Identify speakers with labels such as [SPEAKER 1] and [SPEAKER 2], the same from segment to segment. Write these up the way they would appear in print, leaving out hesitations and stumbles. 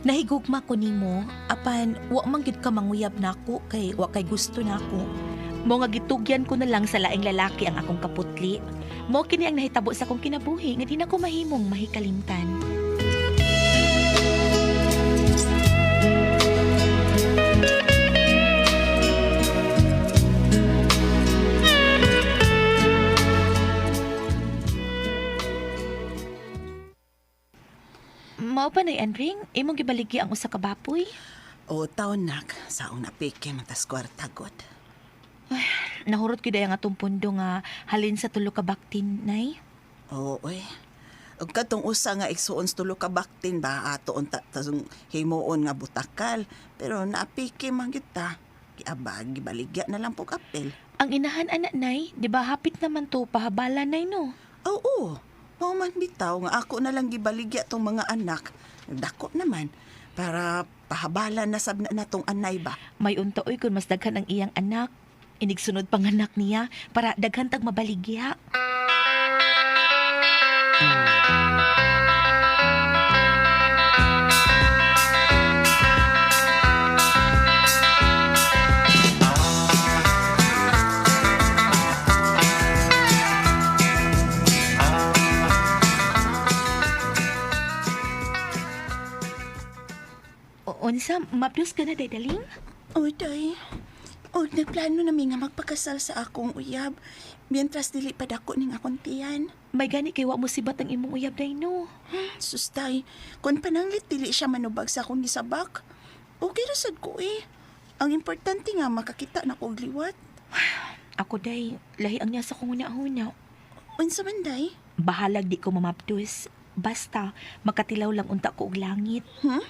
[SPEAKER 1] Nahigugma ko nimo apan wa man gyud ka manguyab nako kay wa kay gusto nako. Mo nga gitugyan ko na lang sa laing lalaki ang akong kaputli. Mo kini ang nahitabo sa akong kinabuhi nga di na ko mahimong mahikalimtan. Mao pa nay Andring, imong gibaligya ang usa ka bapoy.
[SPEAKER 2] O taon nak, saong napike man tas kwarta god.
[SPEAKER 1] Nahurot gyud ay ang atong pundo nga halin sa tulo ka baktin, nay.
[SPEAKER 2] Oo, oy. Ug katong usa nga igsuon sa tulo ka baktin ba ato unta tasong himuon nga butakal, pero naapike man gyud ta. Giabag gibaligya na lang pug apel.
[SPEAKER 1] Ang inahan ana nay, di ba hapit naman to pahabala nay no?
[SPEAKER 2] Oo, mao man bitaw nga ako na lang gibaligya tong mga anak. Dako naman para pahabala na sab na natong anay ba.
[SPEAKER 1] May unta oy kun mas daghan ang iyang anak. Inigsunod pang anak niya para daghan tag mabaligya. Unsa, mapdos ka na, Daling?
[SPEAKER 2] Oy, day. Oy, nagplano nami nga magpakasal sa akong uyab. Mientras dili pa dako ning akong tiyan.
[SPEAKER 1] May gani kay wa mo sibat ang imong uyab day no.
[SPEAKER 2] Sustay, kung pananglit dili siya manubag sa akong gisabak. Okay ra sad ko eh. Ang importante nga makakita na ko og liwat.
[SPEAKER 1] Ako day, lahi ang niya sa kong una-una.
[SPEAKER 2] Unsa man day?
[SPEAKER 1] Bahalag di ko mamapdos. Basta, makatilaw lang unta ko og langit.
[SPEAKER 2] Hmm?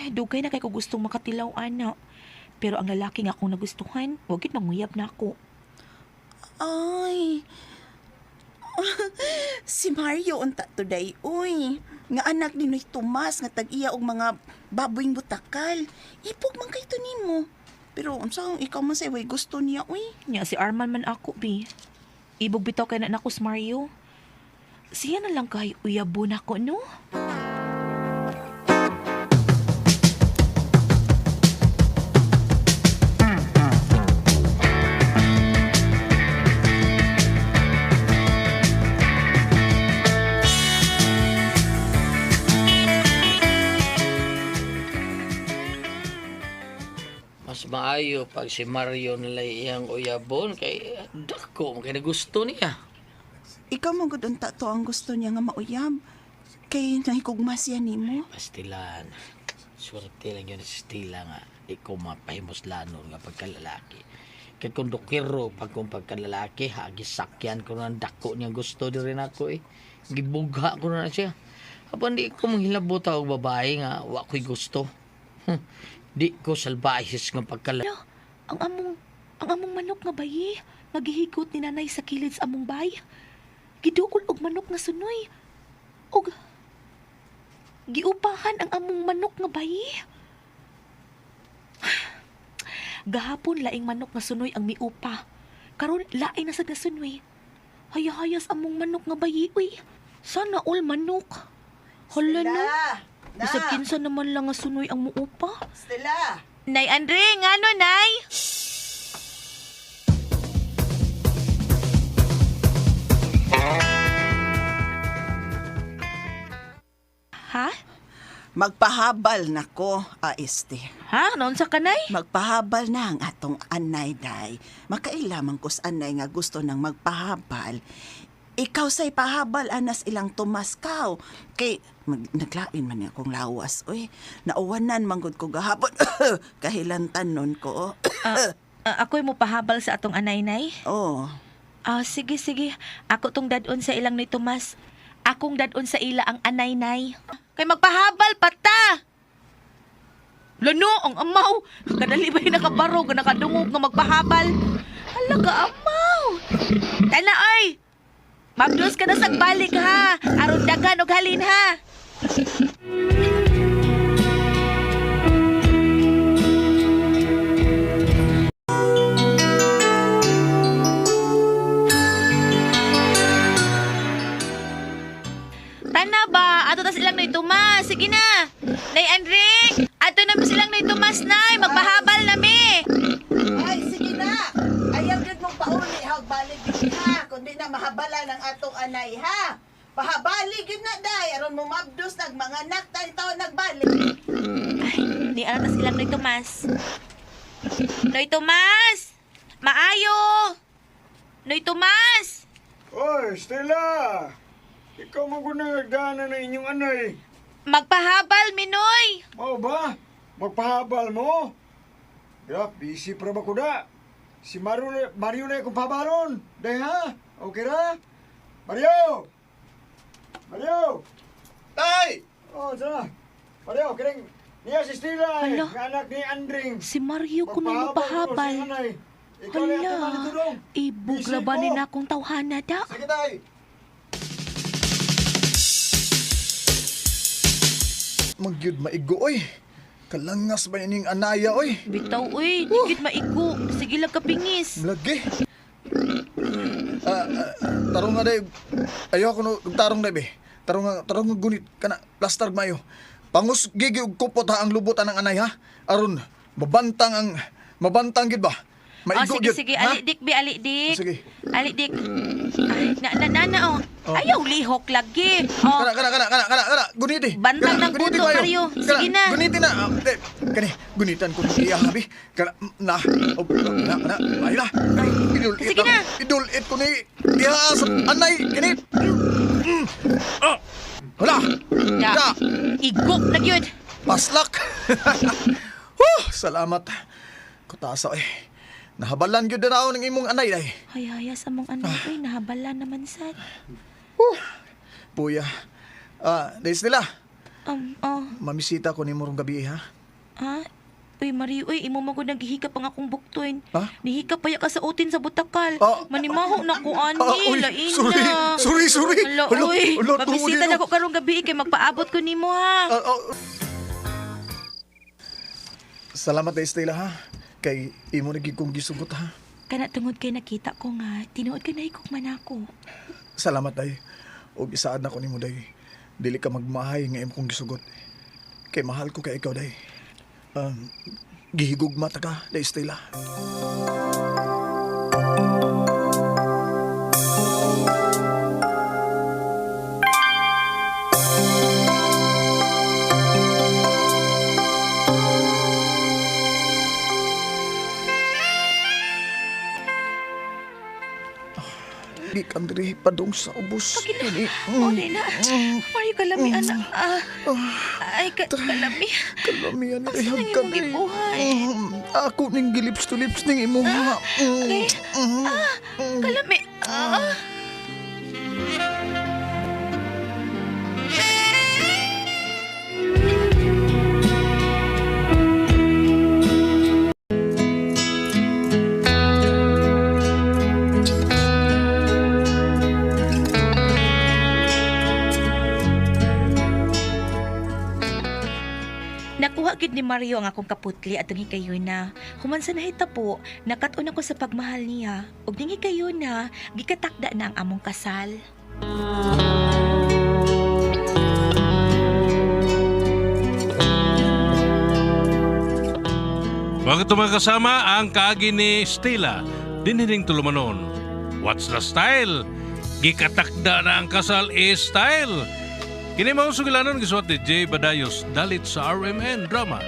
[SPEAKER 1] Dugay na kay ko gustong makatilaw, ana. Pero ang lalaki nga akong nagustuhan, wag gid manguyab na ako.
[SPEAKER 2] Ay. Si Mario unta today, uy. Nga anak ni Noy Tomas nga tag-iya og mga baboyng butakal. Ipog man kay to nimo. Pero unsa ang ikaw man say way gusto niya, uy.
[SPEAKER 1] Nya si Arman man ako, bi. Ibog bitaw kay na nako si Mario. Siya na lang kay uyabo nako, no?
[SPEAKER 3] Mas maayo pag si Mario nalay iyang uyabon kay dako man kay gusto niya.
[SPEAKER 2] Ikaw man gud unta to ang gusto niya nga mauyab. Kay nahikugma siya nimo.
[SPEAKER 3] Pastilan. Swerte lang yun si Stila nga di ko mapahimuslanon nga pagkalalaki. Kay kung dokiro pag kung pagkalalaki, hagi sakyan ko na ang dako niya gusto di rin ako eh. Gibugha ko na siya. Apan di ko manghilabot og babae nga wa ko'y gusto. Di ko salbahis nga pagkalalaki.
[SPEAKER 1] Ano? Ang among ang among manok nga bayi, nga gihigot ni nanay sa kilid sa among bay. Giduol og manok nga sunoy. Og giupahan ang among manok nga bayi. Gahapon laing manok nga sunoy ang miupa. Karon laing na sad nga sunoy. Hayahayas among manok nga bayi uy. Sana all manok. Hala no. Bisag kinsa naman lang nga sunoy ang muupa.
[SPEAKER 2] Stella!
[SPEAKER 1] Nay Andre, ngano nay? Ha?
[SPEAKER 2] Magpahabal na ko, este.
[SPEAKER 1] Ha? Noon sa kanay?
[SPEAKER 2] Magpahabal na ang atong anay, day. Makailamang ko sa anay nga gusto nang magpahabal. Ikaw say pahabal anas ilang tumaskaw. Kay naglain man akong lawas, uy. Nauwanan manggod ko gahapon. Kahilantan nun ko.
[SPEAKER 1] Ako'y mo pahabal sa atong anay-nay?
[SPEAKER 2] Oh.
[SPEAKER 1] Ah, sige, sige. Ako tong dadon sa ilang ni Tomas. Akong dadon sa ila ang anay-nay. Kay magpahabal pata! Lano, ang amaw! Kadali ba yung nakabarog, nakadungog nga magpahabal? Hala ka, amaw! Tana, oy! Mabdos ka na sa balik, ha? Aron daghan og halin, ha? Tana ba? Ato tas ilang nay Tomas. Sige na. Nay Andre,
[SPEAKER 2] Matag mga anak tayo taon nagbalik.
[SPEAKER 1] Ay, ni alam na silang Noy Tomas. Noy Tomas! Maayo! Noy Tomas!
[SPEAKER 4] Oy, Stella! Ikaw man gud nang nagdaanan ng inyong anay.
[SPEAKER 1] Magpahabal, Minoy!
[SPEAKER 4] Mao ba? Magpahabal mo? Gra, busy pra ba ko da? Si Mario, Mario na akong pahabalon. Day ha? Okay ra? Mario! Mario!
[SPEAKER 5] Tay!
[SPEAKER 4] Oh, sana. Mario, kiring niya si Stella eh,
[SPEAKER 1] Hala.
[SPEAKER 4] nga anak ni Andring.
[SPEAKER 1] Si Mario kuno
[SPEAKER 4] Magpahabal ko
[SPEAKER 1] magpahabal.
[SPEAKER 4] sa anay. Ikaw na
[SPEAKER 1] Hala,
[SPEAKER 4] ato man dong.
[SPEAKER 1] ibog
[SPEAKER 4] Busy
[SPEAKER 1] labanin
[SPEAKER 4] ko.
[SPEAKER 1] na akong tawhana da.
[SPEAKER 5] Sige, tay! Magyud maigo, oy. Kalangas ba ining anaya, oy?
[SPEAKER 1] Bitaw, uy, dikit maigo. Sige lang kapingis.
[SPEAKER 5] Lagi. Ah, ah, tarong nga day. Ayaw ko no, tarong day be. Tarong nga gunit kana plaster mayo. Pangus gigi og kupot ha ang lubot anang anay ha. Aron mabantang ang mabantang gid ba?
[SPEAKER 1] Oh,
[SPEAKER 5] Maigo
[SPEAKER 1] sige,
[SPEAKER 5] gyud,
[SPEAKER 1] sige.
[SPEAKER 5] ha?
[SPEAKER 1] Ali, dik, bi, ali, dik.
[SPEAKER 5] Sige.
[SPEAKER 1] Ali, dik. Ay, na, na, na, na, oh. Ayaw, lihok lagi. Oh,
[SPEAKER 5] Kana kana kana kana kana kana guniti.
[SPEAKER 1] Bantang
[SPEAKER 5] Kana,
[SPEAKER 1] ng
[SPEAKER 5] guniti
[SPEAKER 1] puto,
[SPEAKER 5] kayo.
[SPEAKER 1] Mario.
[SPEAKER 5] Kana,
[SPEAKER 1] Sige na.
[SPEAKER 5] Guniti na. Ah, eh, kani gunitan ko ni iya habi. Kana na. Oh, na na. Ay na. Kani idul
[SPEAKER 1] Sige na.
[SPEAKER 5] Idul it ko ni iya sa anay kani. Mm. Ah. Wala.
[SPEAKER 1] Da.
[SPEAKER 5] Da.
[SPEAKER 1] Igok na gyud.
[SPEAKER 5] Paslak. Huh, salamat. Kutasa eh. Nahabalan gyud na ako ng imong anay day.
[SPEAKER 1] Ay, ay, sa mong ano, uy, nahabala naman sad.
[SPEAKER 5] Huh. Puya. Ah, days nila.
[SPEAKER 1] Oh,
[SPEAKER 5] Mamisita ko nimo rong gabi ha.
[SPEAKER 1] ha? Uy, Mario, uy, imo man gud naghihikap ang akong buktoin.
[SPEAKER 5] Ha?
[SPEAKER 1] Nihikap pa ya ka sa utin sa butakal.
[SPEAKER 5] Ah.
[SPEAKER 1] Manimaho na ko, ani,
[SPEAKER 5] Ah, uy,
[SPEAKER 1] lain
[SPEAKER 5] sorry,
[SPEAKER 1] na.
[SPEAKER 5] sorry, sorry.
[SPEAKER 1] Hala,
[SPEAKER 5] Hala,
[SPEAKER 1] uy,
[SPEAKER 5] hala,
[SPEAKER 1] mabisita
[SPEAKER 5] tuod
[SPEAKER 1] na ko karong gabi kay magpaabot ko nimo ha.
[SPEAKER 5] Ah, ah. Salamat Estela ha. Kay imo na gid kong gisugot ha.
[SPEAKER 1] Kana tungod kay nakita ko nga, tinuod ka nahikog man ako.
[SPEAKER 5] Salamat day. Og isaad na ko nimo day. Dili ka magmahay nga imo kong gisugot. Kay mahal ko kay ikaw day. Gihigugma ta ka, day Estela. Gikan diri padung sa ubos. Ini.
[SPEAKER 1] Oh, na. Mario, kalami, anak. Ah, ay, kalami.
[SPEAKER 5] Kalamian ni
[SPEAKER 1] Asa nang
[SPEAKER 5] hagkan
[SPEAKER 1] imong
[SPEAKER 5] day.
[SPEAKER 1] gibuhat?
[SPEAKER 5] Ako ning gilips to lips ning imuha.
[SPEAKER 1] Ay, ah, kalami. Ah. Nakuha gid ni Mario ang akong kaputli atong hikayuna. Human sa nahitabo, nakat-on ako sa pagmahal niya. Ug ning hikayuna, gikatakda na ang among kasal.
[SPEAKER 6] Mga mga kasama ang kaagi ni Stella, dinhining tulumanon. What's the style? Gikatakda na ang kasal is style. Kini mao sugilanon gisuwat ni Jay Badayos dalit sa RMN Drama.